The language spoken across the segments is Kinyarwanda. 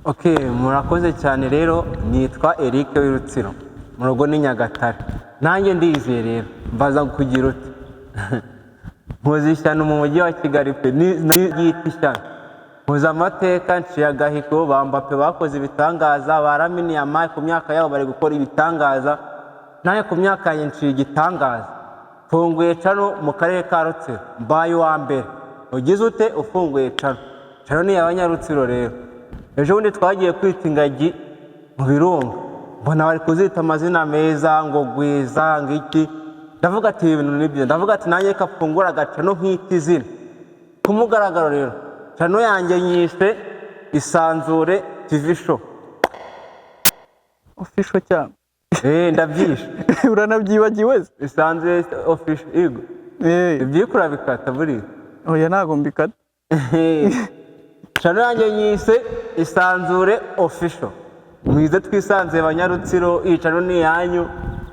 Ok, murakoze cyane. Rero nitwa Eric w'Irutsiro, mu rugo ni Nyagatare. Nanjye ndizeye rero mbaza kugira ute, nkoze ishyano mu mujyi wa Kigali pe, niyita ishyano. Nkoze amateka, nciye agahigo. Ba Mbappe bakoze ibitangaza, ba Lamine Yamal ku myaka yabo bari gukora ibitangaza, nanjye ku myaka yanjye nciye igitangaza. Mfunguye channel mu karere ka Rutsiro, mbaye uwa mbere ugize ute ufunguye channel. Channel ni iy'Abanyarutsiro. Rero ejo bundi twagiye kwita ingagi mu birunga, mbona bari kuzita amazina meza, ngo Gwiza, ngo iki. Ndavuga ati: "Ibi bintu ni byo." Ndavuga ati: "Nanjye reka mfungure agachannel nkita izina ku mugaragaro." Rero channel yanjye nyise Isanzure TV Show. Official cyangwa? Eh, ndabyishe. Uranabyibagiwe se? Isanzure Official, yego. Ibyikura bikata buriya. Oya, ntabwo mbikata. Channel yanjye nyise Isanzure Official. Mwize twisanzuye, Abanyarutsiro. Iyi channel ni iyanyu,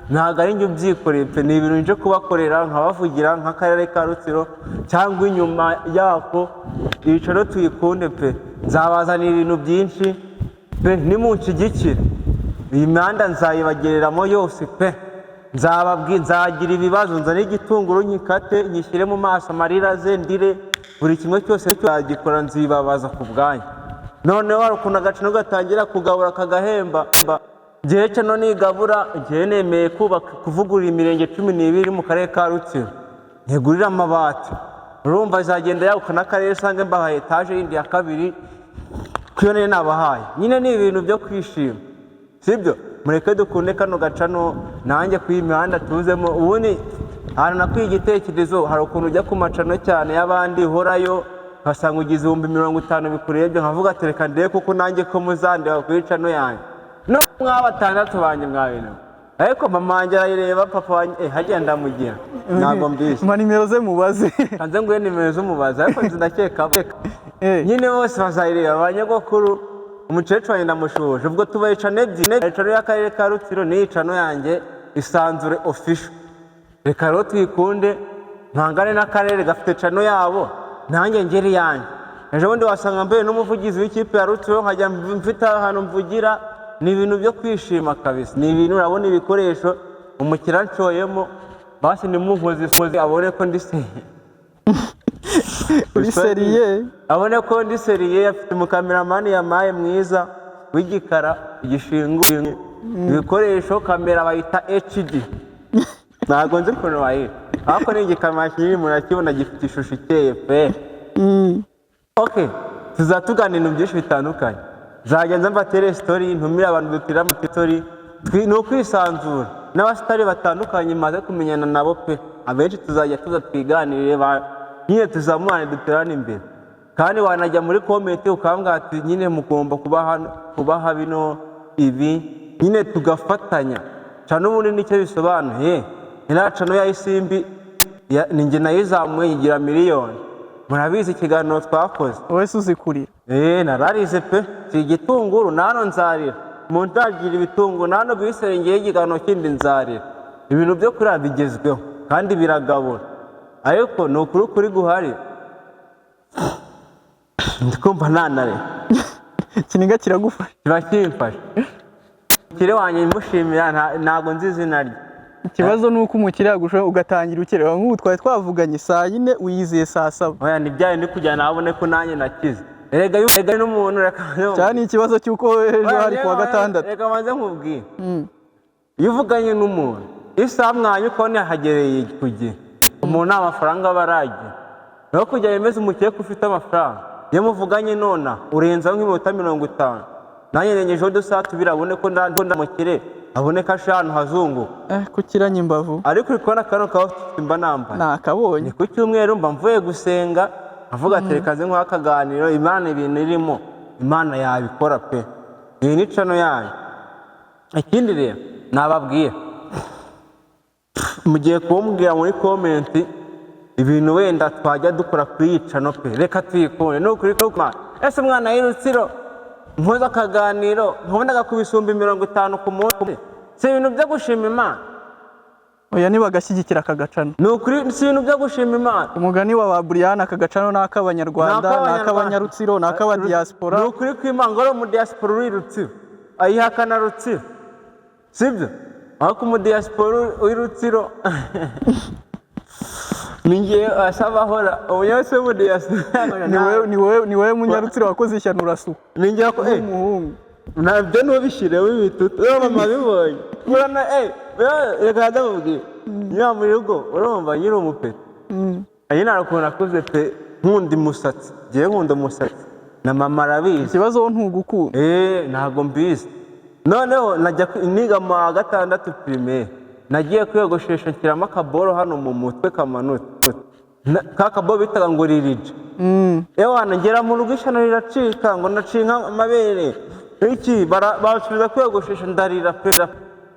ntabwo ari njye ubyikoreye pe. Ni ibintu nje kubakorera, nkabavugira nk'akarere ka Rutsiro cyangwa inyuma yako. Iyi channel tuyikunde pe, nzabazanira ibintu byinshi pe. Nimunshyigikire, iyi mihanda nzayibagereramo yose pe. Nzababwi nzagira ibibazo, nzane igitunguru nkikate nyishyire mu maso, amarira aze ndire, buri kimwe cyose cyagikora, nzibabaza ku bwanyu. Noneho hari ukuntu agacino gatangira kugabura kagahemba. Ngewe channel nigabura, ngewe nemeye kubaka, kuvugurura imirenge 12 iri mu karere ka Rutsiro, ntegurire amabati. Urumva izagenda yaguka n'akarere, usange mbahaye etaje yindi ya kabiri kuyo nari nabahaye. Nyine ni ibintu byo kwishima, sibyo? Mureke dukunde kano gachannel, nanjye ku iyi mihanda tuzemo. Ubundi ahantu nakwiye igitekerezo, hari ukuntu ujya ku machannel cyane y'abandi uhorayo, nkasanga ugize 50,000 bikurebye, nkavuga ati: "Reka ndebe kuko nanjye ko muzandeba kuri channel yanjye." No mwaba batandatu banjye mwabintu, ariko mama wanjye arayireba, papa wanjye hagiye ndamugira, ntabwo mbizi. Mpa nimero ze mubaze. Kanze nguhe nimero z'umubaza, ariko nzi ndakeka nyine bose bazayireba, ba nyogokuru, umukecuru wanjye ndamushuhuje. Ubwo tubaye channel ebyiri, channel y'akarere ka Rutsiro n'iyi channel yanjye Isanzure Official. Reka rero tuyikunde, mpangane n'akarere gafite channel yabo, nanjye ngere iyanjye. Ejo bundi wasanga mbaye n'umuvugizi w'ikipe ya Rutsiro, nkajya mfite ahantu mvugira. Ni ibintu byo kwishima kabisa. Ni ibintu urabona ibikoresho umukiriya nshoyemo, basi nimunkoze isozi abone ko ndi se Uri sérieux. Abone ko ndi sérieux. Afite umucameraman yamaye mwiza w'igikara igishingu, ibikoresho, kamera bayita HD, ntabwo nzi ukuntu bayita, ariko ni igikamera kinini, murakibona, gifite ishusho ikeye pe. Ok, tuzaba tuganira ibintu byinshi bitandukanye. Nzajya nza mbatere story, ntumire abantu, dutira story. Ni ukwisanzura n'abasitari batandukanye maze kumenyana nabo pe. Abenshi tuzajya tuza twiganirire, nyine tuzamurane, duterane imbere. Kandi wanajya muri comment ukambwira ati: "Nyine mugomba kubaha kubaha bino ibi." Nyine tugafatanya cyane. Ubundi nicyo bisobanuye. Iriya channel ya Isimbi ni njye nayizamuye yigira miliyoni, murabizi ikiganiro twakoze. Wowe se uzikurira? Eh, nararize pe, si igitunguru. Nano nzarira umuntu utagira ibitunguru, nano biserengeye ikiganiro kindi nzarira. Ibintu byo kurira bigezweho kandi biragabura, ariko ni ukuri kuri guhari, ndikumva nanare. Ikiniga kiragufasha. Kiba kimfasha. Umukire wanjye mushimira, ntabwo nzi izina rye. Ikibazo ni uko umukiriya yagushoye ugatangira ukerewe. Nk'ubu twari twavuganye saa 4, wiyizeye saa 7. Oya, ni bya bindi kugira ngo abone ko nanjye nakize. Erega erega n'umuntu reka Cyane ni ikibazo cy'uko ejo hari kuwa gatandatu. Reka maze nkubwire, iyo uvuganye n'umuntu isaha mwanya ukabona yahagereye ku gihe, umuntu nta mafaranga aba aragira. Naho kugira yemeze umukire ko ufite amafaranga, iyo muvuganye nona urenzaho nk'iminota 50. Nanjye nengejeho udusaha 2, abone ko ndamukire, abone ko asha ahantu hazunguka. Eh, kukiranya imbavu. Ariko uri kubona kano kaba mba nambaye? Nakabonye. Ni ku cyumweru, mba mvuye gusenga, avuga ati: "Reka nze nkuhe akaganiro." Imana ibintu irimo, Imana yabikora pe. Iyi ni channel yanyu. Ikindi rero nababwira, mugiye kumbwira muri comment ibintu wenda twajya dukora kuri iyi channel pe. Reka tuyikunde, ni ukuri ko ese umwana w'irutsiro nkoze akaganiro nkabona ku 50,000 ku munsi, si ibintu byo gushima Imana? Oya, nibagashyigikira aka gacano. Ni ukuri, si ibintu byo gushima Imana. Umugani wa ba Brian, aka gacano ni ak'Abanyarwanda, ni ak'Abanyarutsiro, ni ak'abadiaspora. Ni ukuri kw'Imana, ngo ari umudiaspora uri Rutsiro ayihakana Rutsiro, sibyo? Ariko umudiaspora uri Rutsiro ni ngewe asaba ahora ubu wese w'umudiaspora. Ni wowe Munyarutsiro wakoze ishyano, urasuka. Ni ngewe ko Umuhungu. Nabyo ntubishyireho ibitutu, urumva mama bibonye urana reka ndamubwira niba mu rugo, urumva nyiri umupeti nyine hari ukuntu akuze pe. Nkunda umusatsi, ngewe nkunda umusatsi na mama arabizi. Ikibazo wo ntugukunda. Ntabwo mbizi. Noneho najya niga mu wa gatandatu primaire, nagiye kwiyogoshesha nshyiramo akaboro hano mu mutwe kamanutse. Ka kaboro bitaga ngo ririje. Ewana, ngera mu rugo ishyano riracika, ngo naciye amabere iki, bansubiza kwiyogoshesha, ndarira pe.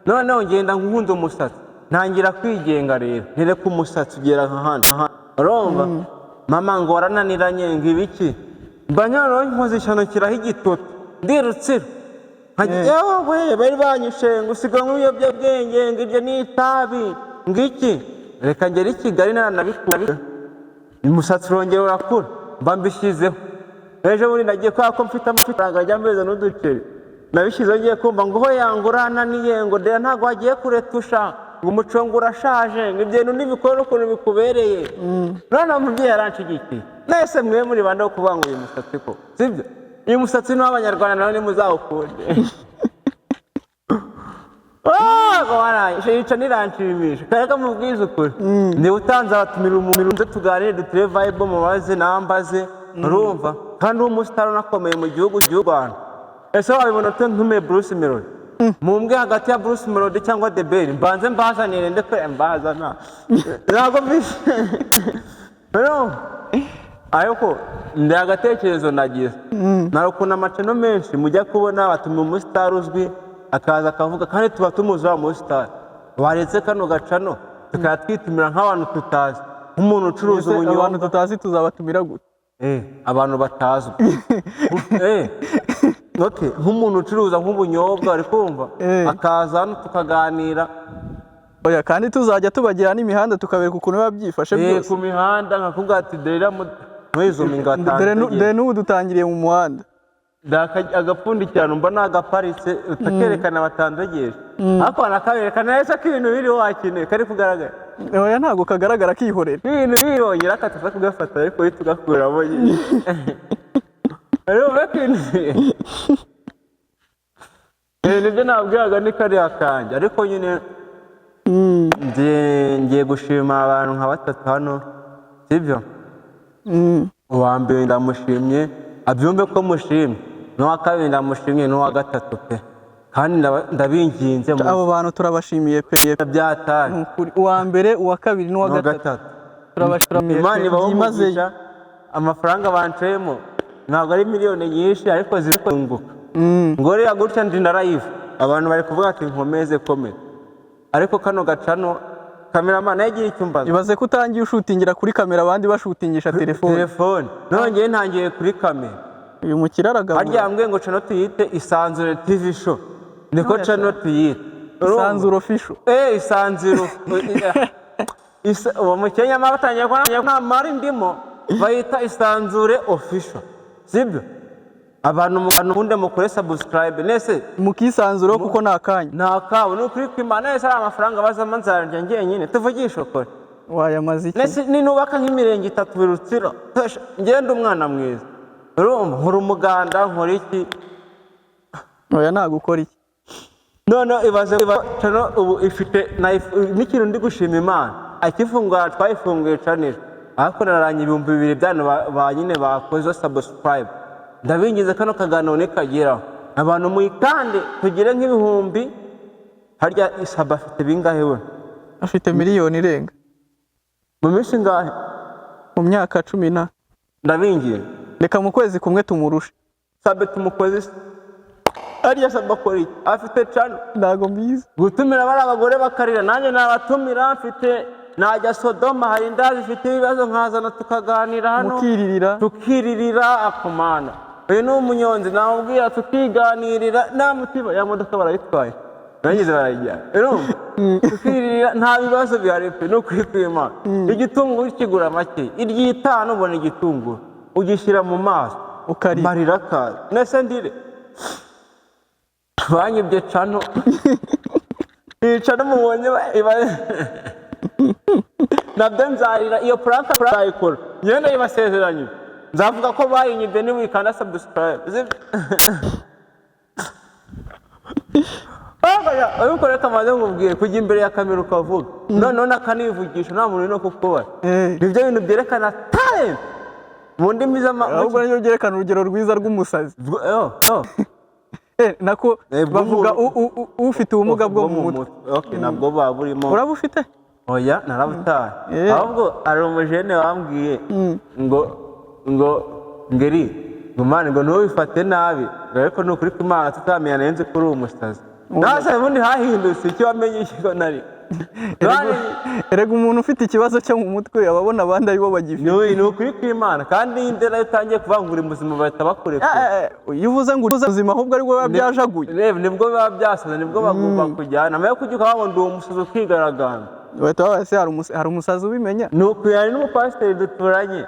Noneho ngenda nkunda umusatsi, ntangira kwigenga rero, ntireka umusatsi ugera nka hano. Urumva mama ngo warananiranye, ngo ibiki, mba noneho nkoze ishyano nshyiraho igitoto, ndirutsira. Yewe, bari banyishe ngo usiga nk'ibiyobyabwenge, ngo ibyo ni itabi, ngo iki. Reka ngere i Kigali naranabikura, umusatsi urongera urakura, mba mbishyizeho. Ejo bundi nagiye, kubera ko mfite amafaranga ajya ameza n'uduceri, nabishyizeho, ngiye kumva ngo ho yanga urananiye, ngo dore ntabwo wagiye kuretusha, ngo umucongo urashaje, ngo ibyo bintu ntibikora ukuntu bikubereye. Noneho umubyeyi yaranshigikiye. Mwese mwe muri bande wo kuvuga ngo uyu musatsi ko sibyo? Uyu musatsi ni uw'Abanyarwanda, nawe nimuzawukunde. Yica niranshimisha kareka mubwize ukuri. Niba utanze abatumira umuntu, nze tuganire, dutere vibe, mubaze nambaze, urumva? Kandi uwo musitari unakomeye mu gihugu cy'u Rwanda, ese wabibona ute ntumiye Bruce Melody? Mumbwe hagati ya Bruce Melody cyangwa The Ben, mbanze mbazanire, ndekwe mbazana, ntabwo mbishe. Urumva? Ariko ndi agatekerezo nagize, nari ukuntu amacano menshi mujya kubona batuma umusitari uzwi akaza akavuga, kandi tuba tumuzi wa musitari. Waretse kano gacano tukaba twitumira nk'abantu tutazi, nk'umuntu ucuruza Ese abantu ubunyobwa. tutazi tuzabatumira gute? Abantu batazwi. Okay, nk'umuntu ucuruza nk'ubunyobwa, uri kumva? Akaza hano tukaganira. Oya, kandi tuzajya tubagira n'imihanda, tukabereka ukuntu biba byifashe byose. Ku mihanda nkakubwira ati dore ntwizume Dore n'ubu dutangiriye mu muhanda. Agapfundikirano mba nagaparitse, utakerekana batandogeje, ariko banakaberekana neza ko ibintu biriho wakeneye kari kugaragara. Oya, ntabwo kagaragara, kihorera. Ibintu biriho nyirakatuza kugafata, ariko uhita ugakuramo nyine. Urumva ko ibintu nibyo nabwiraga ni kariya kanjye. Ariko nyine ngiye gushima abantu nka batatu hano, sibyo? Uwa mbere ndamushimye, abyumve ko mushimye, n'uwa kabiri ndamushimye, n'uwa gatatu pe. Kandi ndabinginze mu Abo bantu turabashimiye pe. byatari. Ni ukuri. Uwa mbere, uwa kabiri n'uwa n'uwa gatatu. Gatatu. Turabashimiye Imana pe, ibahe byimazeyo. umugisha. Amafaranga banceyemo ntabwo ari miliyoni nyinshi, ariko ziri kunguka. Ngo rero gutya ndi na live, abantu bari kuvuga ati nkomeze komeza. Ariko kano gacano, cameraman yagira icyo umbaza. Ibaze ko utangiye ushutingira kuri kamera, abandi bashutingisha telefone. Telefone, nongeye ntangiye kuri kamera. Uyu mukire aragabura. Harya mbwe ngo cano tuyite Isanzure TV Show, niko cano tuyite. Isanzure Official. Isanzure. Uwo mukenya batangiye kubona nta mari ndimo, bayita Isanzure Official, sibyo? Abantu mukunde mukore subscribe nese. Mukisanzuraho kuko ni akanya. Nta kabo, ni ukuri kw'Imana. Nese ari amafaranga bazamo nzarya njyenyine? Tuvugishe ukuri. Wayamaze iki? Nese ninubaka nk'imirenge itatu buri Rutsiro, ngende umwana mwiza, urumva nkora umuganda, nkora iki? Oya, ntabwo ukora iki. None ibaze channel ubu ifite n'ikintu ndi gushima Imana, akifungura twayifunguye channel, ariko naranye 2000 byano ba nyine bakoze subscribe. Ndabingize kano kaganiro nikageraho abantu muyikande, tugire nk'ibihumbi. Harya isaba afite bingahe we? Afite miliyoni irenga. Mu minsi ingahe? Mu myaka cumi na. Ndabingiye. Reka mu kwezi kumwe tumurushe. Sabe tumukoze se? Harya sabe akora iki? Afite channel? Ntabwo mbizi. Gutumira bari abagore bakarira, nanjye nabatumira. Mfite najya Sodoma, hari inda zifite ibibazo, nkazana tukaganira hano. Mukiririra. Tukiririra akomana. Uyu ni umunyonzi, namubwira tukiganirira nta mutima. Ya modoka barayitwaye. Barangiza barajyana. Urumva tukirira, nta bibazo bihari pe. Ni ukuri kw'Imana, igitunguru kigura make, iry'itanu ubona igitunguru ugishyira mu maso Ukarira. Marira akaza. Nese ndire? Banyibye channel. Iyi channel mubonye nabyo nzarira. Iyo prank nzayikora, njyewe ndayibasezeranye. Nzavuga ko bayinyibye niba uyikanda subscribe. Sibyo? Ariko reka maze nkubwire, kujya imbere ya kamera ukavuga, noneho nakanivugisha, nta muntu uri no kukubaza, nibyo bintu byerekana talent mu ndimi z'ama Ahubwo nibyo byerekana urugero rwiza rw'umusazi. Oh, oh. Nako bavuga ufite ubumuga bwo mu mutwe. Okay, nabwo buba burimo. Uraba ufite? Oya, narabutaye. Ahubwo hari umujene wambwiye ngo ngeri ngo mani, ngo ntubifate nabi, ariko ni ukuri kw'Imana tutamenya nzi ko uri umusazi. Nase ubundi hahindutse icyo wamenye icyo nari? Erega umuntu ufite ikibazo cyo mu mutwe aba abona abandi aribo bagifite. Ni ukuri kw'Imana. Kandi iyo indera utangiye kuvuga ngo uri muzima, bahita bakurekura. Iyo uvuze ngo uri muzima, ahubwo aribwo biba byajaguye. Reba, nibwo biba byasaze, nibwo bagomba kujyana nyuma yo kujya ukavuga ngo ndi umusazi, ukigaragambya. Bahita babaza se hari umusazi ubimenya? Ni ukuri, hari n'umupasiteri duturanye.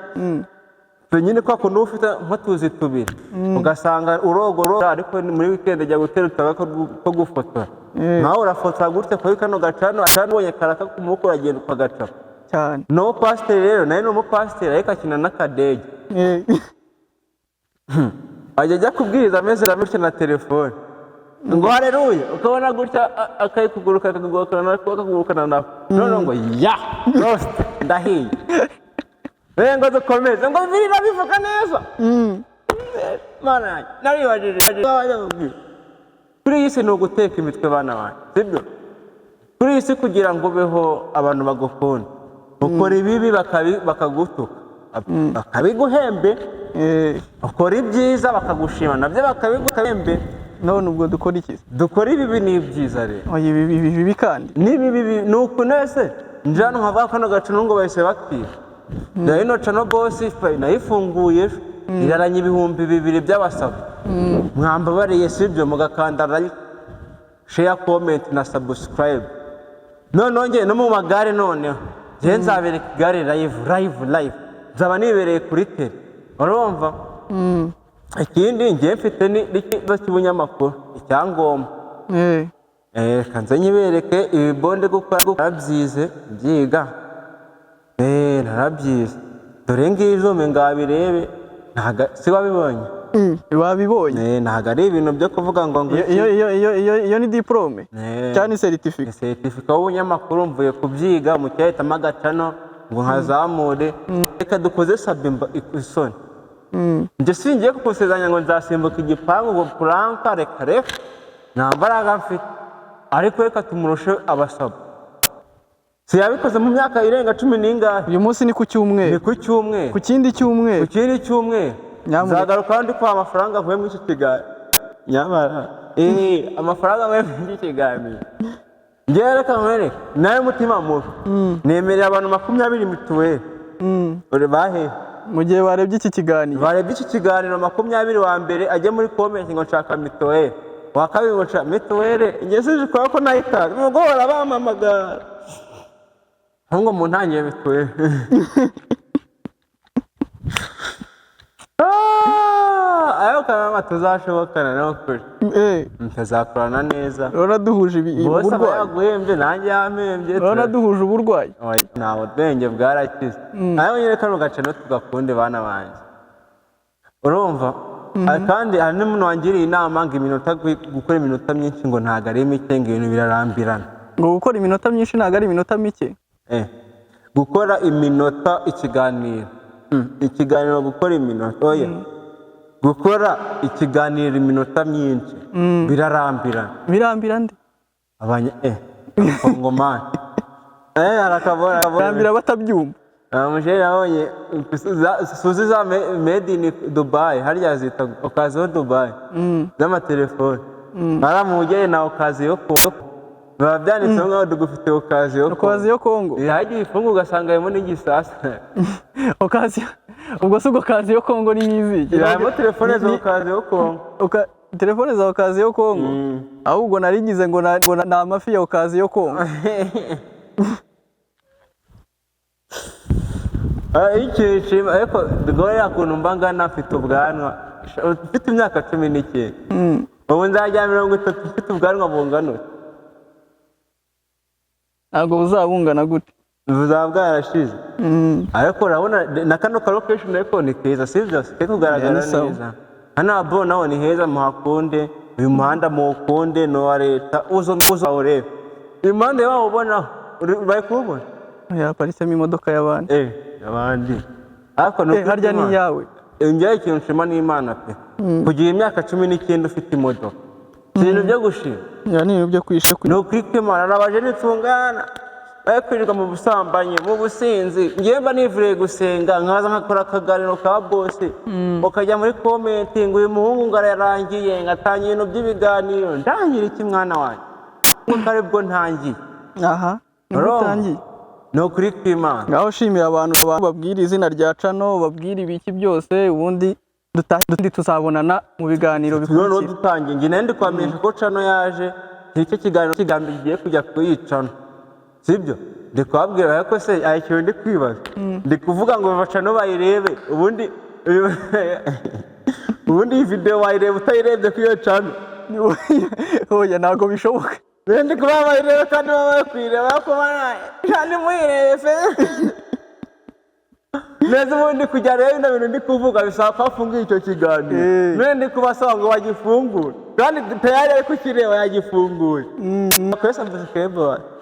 Twe nyine kwa kundi uba ufite nk'utuzi tubiri, ugasanga urogora, ariko ni muri weekend ajya gutera utaga ko gufotora. Nawe urafotora gutya kuri kano gacano acana, ubonye karaka ku maboko uragenda ukagacapa. Cyane. No pasiteri rero nawe ni umupasiteri, ariko akina n'akadege. Ajya kubwiriza ameze gutya na telefone, ngo hareruya, ukabona gutya akayikuguruka, akakugurukana nako, akakugurukana nako, noneho ngo ya rost ndahiye. Ngo dukomeze, ngo Bibiliya bivuga neza. Mana yanjye, naribajije. Kuri iyi si ni uguteka imitwe, bana banjye, sibyo? Kuri iyi si kugira ngo ubeho abantu bagukunda, ukora ibibi bakagutuka, bakabiguhembe. Ukora ibyiza bakagushima, nabyo bakabiguhembe. None ubwo dukora iki? Dukora ibibi n'ibyiza rero. Oya, ibi bibi kandi. Nibi bibi ni uku nese nje hano nkavuga kano gacu ngo bahise bakira. Rero ino channel boss nayifunguye ejo, iraranye 2000 by'abasaba. Mwambabariye, sibyo? Mugakanda like, share, comment na subscribe. Noneho njye no mu magare, noneho njye nzabereka igare live, live, live, nzaba nibereye kuri tele, urumva? Ikindi njye mfite ni n'ikibazo cy'ubunyamakuru, icyangombwa. Reka nze nyibereke ibi bonde gukora. Narabyize, mbyiga. Narabyize, dore ngizo mwe ngabirebe. Ntago si wabibonye? Wabibonye. Ntago ari ibintu byo kuvuga ngo Iyo ni diplôme cyangwa ni certificat? Certificat y'ubunyamakuru. Mvuye kubyiga mu cyahitamo agacano ngo nkazamure. Reka dukoze sabe isoni. Njye singiye kukusezeranya ngo nzasimbuka igipangu ngo prank, reka reka, nta mbaraga mfite. Ariko reka tumurushe abasaba. Si yabikoze mu myaka irenga cumi n'ingahe? Uyu munsi ni ku Ni cyumweru. Ku cyumweru. Ku kindi cyumweru. Ku kindi cyumweru. Nyamuneka. Nzagaruka ndi kuha amafaranga avuye muri iki kiganiro. Nyamara amafaranga avuye muri iki kiganiro, njyewe reka nkwereke nawe mutima mubi, nemerera abantu 20 mituweli. Uri bahe? Mu gihe barebye iki kiganiro. Barebye iki kiganiro, 20 wa mbere ajye muri comment ngo nshaka mituweli, wa kabiri ngo nshaka mituweli. Njye sinzi kubera ko nayitaga nimugoroba bampamagara ahubwo mu ntangire mituweli. Ah, ayo kanama tuzashobokana no kuri tuzakorana neza. Urabona duhuje Bose aba uburwayi. yaguhembye, nanjye yampembye. Urabona duhuje uburwayi. Oya, nta ubwenge bwarakize. Nawe nyine kano gace no tugakunde, bana banjye, urumva? Kandi hari n'umuntu wangiriye inama ngo iminota gukora iminota myinshi ngo ntabwo ari mike, ngo ibintu birarambirana. Ngo gukora iminota myinshi ntabwo ari iminota mike. Gukora iminota ikiganiro, ikiganiro gukora iminota, oya, gukora ikiganiro iminota myinshi birarambirana. Birambira nde? Abanya abakongomani harakabora. Birambira batabyumva. Umujene nabonye suzi za made in Dubai, harya zita occasion Dubai z'amatelefone, baramugeye na occasion ko biba byanditseho ngaho dugufite occasion. Occasion Kongo. Hagiye ifungu ugasanga harimo n'igisasa. Occasion, ubwo si ubwo occasion Kongo ni nk'iziki? Harimo telefone za occasion Kongo. Telefone za occasion Kongo. Ahubwo narigize ngo ni amafi ya occasion Kongo. Ah, ikintu nshima ariko rwora ukuntu mba ngana mfite ubwanwa, mfite imyaka 19, ubu nzajya 30 mfite ubwanwa bungana uku. Ntabwo buzabungana gute? Buzaba bwarashize. Ariko urabona na kano ka location ariko ni keza, sibyo? Kari kugaragara Ni sawa. neza. Hano abo naho ni heza, muhakunde uyu muhanda, muwukunde, ni uwa leta, uzo urebe uyu muhanda wawubonaho, bari kuwubona. Yaparitsemo imodoka y'abandi. Eh, abandi ariko ni Eh, harya ni ukuri. iyawe? Njyewe ikintu nshima ni Imana pe, kugira imyaka 19 ufite imodoka si ibintu byo gushima. Ya, ni ibintu byo kwisha. Ni ukuri kw'Imana, arabaje nitungana bari kwirirwa mu busambanyi, mu businzi. Njyewe mba nivuriye gusenga, nkaza nkakora akaganiro ka bosi, ukajya muri comment ngo uyu muhungu ngo ararangiye, ngatangira ibintu by'ibiganiro. Ndangira iki mwana wanjye kuko aribwo ntangiye? Aha nibwo Urumva? utangiye. Ni ukuri kw'Imana. Ngaho shimira abantu, babwira izina rya channel, babwira ibiki byose, ubundi dutahe tuzabonana mu biganiro Noneho bikurikira. dutangiye, njye nari ndi kubamenyesha ko channel yaje, nicyo kiganiro kigambi kigiye kujya kuri channel, sibyo? Ndi kubabwira, ariko se hari ikintu ndi kwibaza, ndi kuvuga ngo channel bayirebe, ubundi iyi video wayireba utayirebye kuri iyo channel? Oya, ntabwo bishoboka. Rero ndi kuba bayireba kandi baba bari kuyireba, ariko kandi muyirebe fe neza. Ubundi kujya rero bino bintu ndi kuvuga bisaba ko afunguye icyo kiganiro. None ndi kubasaba ngo bagifungure kandi tayari ari kukireba yagifunguye. Kuri subscribe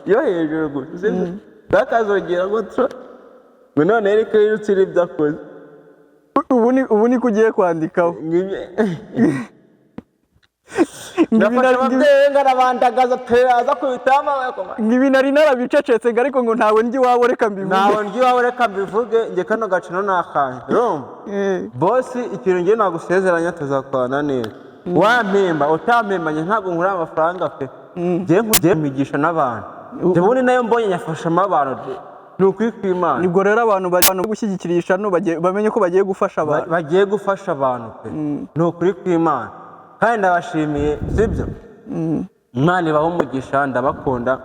yo hejuru gusa, sibyo? Bakazongera ngo tro ngo none Eric yirutsira ibyo akoze. Ubu ni ko ugiye kwandikaho. Nafashe ababyeyi ngarabandagaza aza kubitama. Ngo ibi nari narabicecetse ngo ariko ngo ntawe ndya iwabo, reka mbivuge. Ntawe ndya iwawe, reka mbivuge. Njye kano gacino ni akanjye, urumva? Bosi, ikintu ngiye nagusezeranya, tuzakorana neza, wampemba utampembanye, ntabwo nkura amafaranga pe. Njye mpigisha n'abantu. Njye ubundi nayo mbonye nyafashamo abantu, ni ukuri kw'Imana. Nibwo rero abantu bari gushyigikira iyi channel bamenye ko bagiye gufasha abantu. Bagiye gufasha abantu pe, ni ukuri kw'Imana. Kandi ndabashimiye, sibyo? Imana ibahe umugisha, ndabakunda,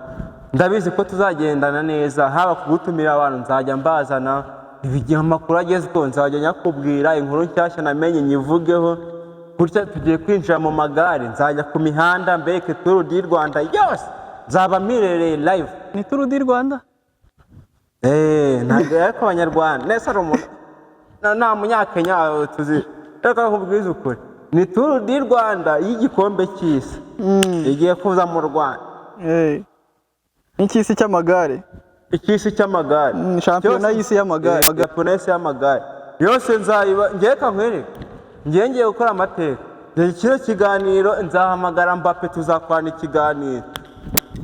ndabizi ko tuzagendana neza, haba kugutumira abantu nzajya mbazana, igihe amakuru agezweho nzajya nyakubwira, inkuru nshyashya namenye nyivugeho. Gutya tugiye kwinjira mu magare, nzajya ku mihanda mbeke Tour du Rwanda yose, nzaba mirereye live. Ni Tour du Rwanda? Eh, ntabwo ariko abanyarwanda nese ari umuntu nta munyakenya tuzi. Reka nkubwize ukuri, ni Tour du Rwanda y'igikombe cy'isi igiye kuza mu Rwanda. Eh. N'icy'isi cy'amagare. Icy'isi cy'amagare. Shampiyona Cyose- y'isi y'amagare. Eh, shampiyona y'isi y'amagare yose nzayiba. Ngiye kankwereke, ngiye ngiye gukora amateka. Ngiye kino kiganiro nzahamagara Mbappe, tuzakorana ikiganiro.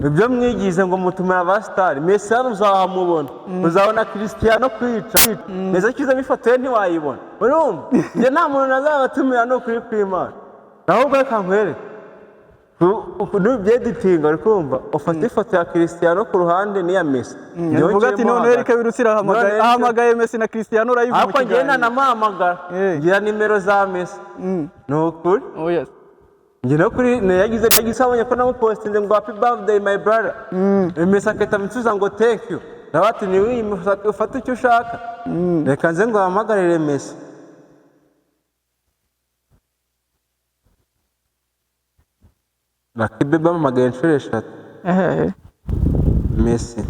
Ibyo mwigize ngo mutumira abasitari, Messi hano uzahamubona, uzabona Cristiano kwica neza kizamo ifoto ye ntiwayibona. Urumva, njye nta muntu nazabatumira, ni ukuri kw'Imana. Ahubwo reka nkwereke, nubyeditinga, uri kumva, ufate ifoto ya Cristiano ku ruhande n'iya Messi. Njyewe Uvuga ati nshyiremo none hagati. Eric Birutsi arahamagaye None Eric- ahamagaye Messi na Cristiano live mu Ariko njyewe kiganiro. nanamuhamagara. Ngira nimero za Messi. Ni ukuri. Oh yes. Njye no kuri yagize abonye ko namupostinze ngo "Happy birthday, my brother", Messi akahita amusubiza ngo "Thank you". Nawe ati ni ufate icyo ushaka. Reka nze ngo hamagarire Messi. Lucky Baby amuhamagaye inshuro 3. Ehehe. Messi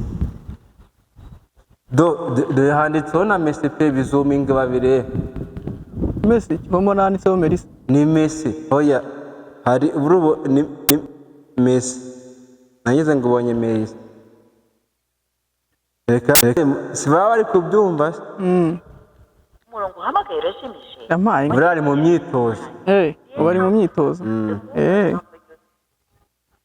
do dore handitseho na Messi pe, bizuminga babirebe. Messi mbona handitseho Melissa. Ni Messi, oya, hari ubu ni Messi, nageze ngo ubonye Messi. Reka reka, si baba bari kubyumva se? Umurongo uhamagaye urajimije. Yampaye. Buriya ari mu myitozo. Eh, ubu ari mu myitozo. Eh.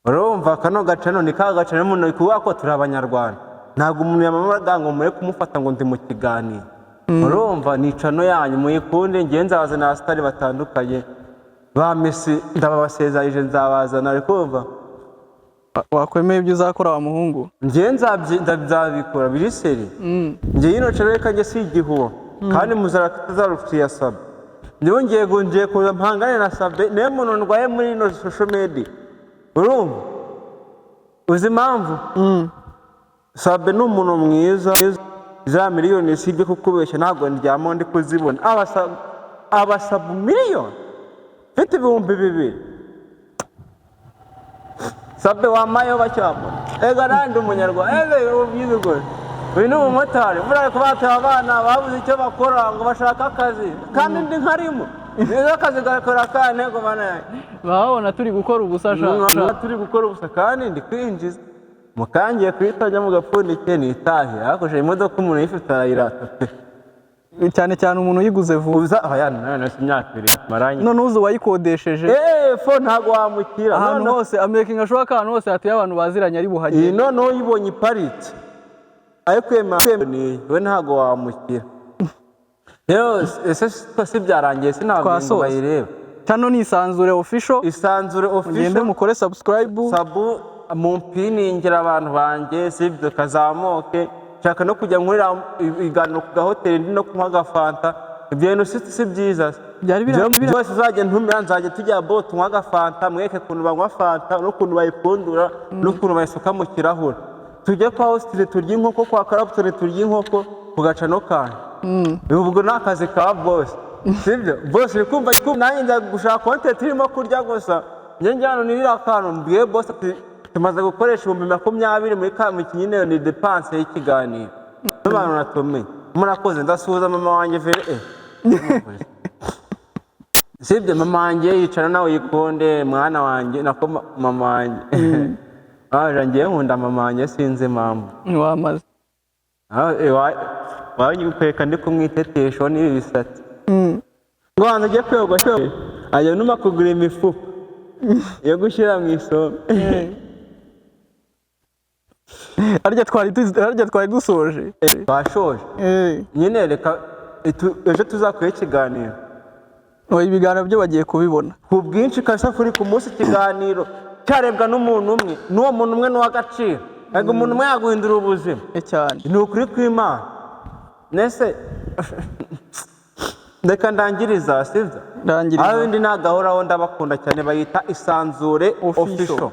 Urumva kano gacano ni ka gacano umuntu kuvuga ko turi abanyarwanda, ntabwo umuntu yamamaga ngo mure kumufata ngo ndi mu kiganiro. Urumva ni channel yanyu, muyikunde. Ngewe nzabazana abasitari batandukanye ba Messi, ndababasezeranyije nzabazana, ari kumva. Wakwemeye ibyo uzakora wa muhungu. Ngewe nzabikora biri seri. Ngewe ino channel reka njye si igihuha, kandi muzara tutazarufiyasaba. Njyewe ngiye kuza mpangane na Sabe, niwe muntu ndwaye muri ino social media. Urumva, uzi impamvu? Sabe ni umuntu mwiza. Za miliyoni, si ibyo kukubeshya, ntabwo ndyama ndi kuzibona. Abasaba miliyoni, mfite 2000. Sabe wamayeho bacyambona. Ega nandi umunyarwanda, ega ubwiza ubwo. Uyu ni umumotari buriya kubatera abana babuze icyo bakora ngo bashake akazi, kandi ndi nkarimo nizo akazi gakora kandi ntego bana yanjye. Babona turi gukora ubusa sha. Sha, turi gukora ubusa kandi ndi kwinjiza. Mukangiye kuyitajya mu gapfundikiye nitahe, ariko imodoka umuntu uyifite arayirata pe. Cyane cyane umuntu uyiguze vuba. Uza aha yana none si imyaka 2 maranye. None uzi uwayikodesheje. Fo ntabwo wamukira. Ahantu hose amekinga ashoboka, ahantu hose hatuye abantu baziranye ari Iyi buhagere. Noneho uyibonye iparitse ariko ni we, ntabwo wamukira rero. Ese si byarangiye? Sinabwo ngo Twasoza. bayirebe. Channel ni Isanzure Official. Isanzure Mugende Official. mukore subscribe. Sabu mumpiningira abantu banjye, sibyo? Kazamuke, nshaka no kujya nkorera ibiganiro ku gahoteli, ndi no kunywa agafanta. Ibyo bintu si byiza. Byari Byose uzajya ntumira, nzajya tujya bo tunywa agafanta, mwereke ukuntu banywa fanta n'ukuntu bayipfundura n'ukuntu bayisuka mu kirahure. Tujye kwa Austin turya inkoko, kwa Clapton turya inkoko, ku gacano kanjye. Ubwo ni akazi ka boss, sibyo? Boss uri kumva, nanjye njya gushaka content irimo kurya gusa. Njye njya hano nirira akantu, mbwiye boss ati tumaze gukoresha 20,000 muri ka nyine, ni dépense y'ikiganiro n'abantu natumiye. Murakoze, ndasuhuza mama wanjye vere, sibyo? Mama wanjye yicara nawe yikunde mwana wanjye, nako mama wanjye aje. Ngiye nkunda mama wanjye, sinzi impamvu. Ntiwamaze. Wanyikwereka ndi kumwitetesha n'ibi bisatsi ngo wanze ujye kwiyogoshya, ajya numa kugura imifuka yo gushyira mu isombe. Harya twari dusoje. Twashoje. Nyine reka ejo tuzakore ikiganiro. Oya, ibiganiro byo bagiye kubibona. Ku bwinshi kabisa, kuri ku munsi ikiganiro cyarebwa n'umuntu umwe, n'uwo muntu umwe ni uw'agaciro. Ntabwo umuntu umwe yaguhindura ubuzima. Cyane. Ni ukuri kw'Imana. Nese reka ndangiriza, sibyo? Ndangiriza. Aho indi nagahoraho, ndabakunda cyane. Bayita Isanzure Official. Official.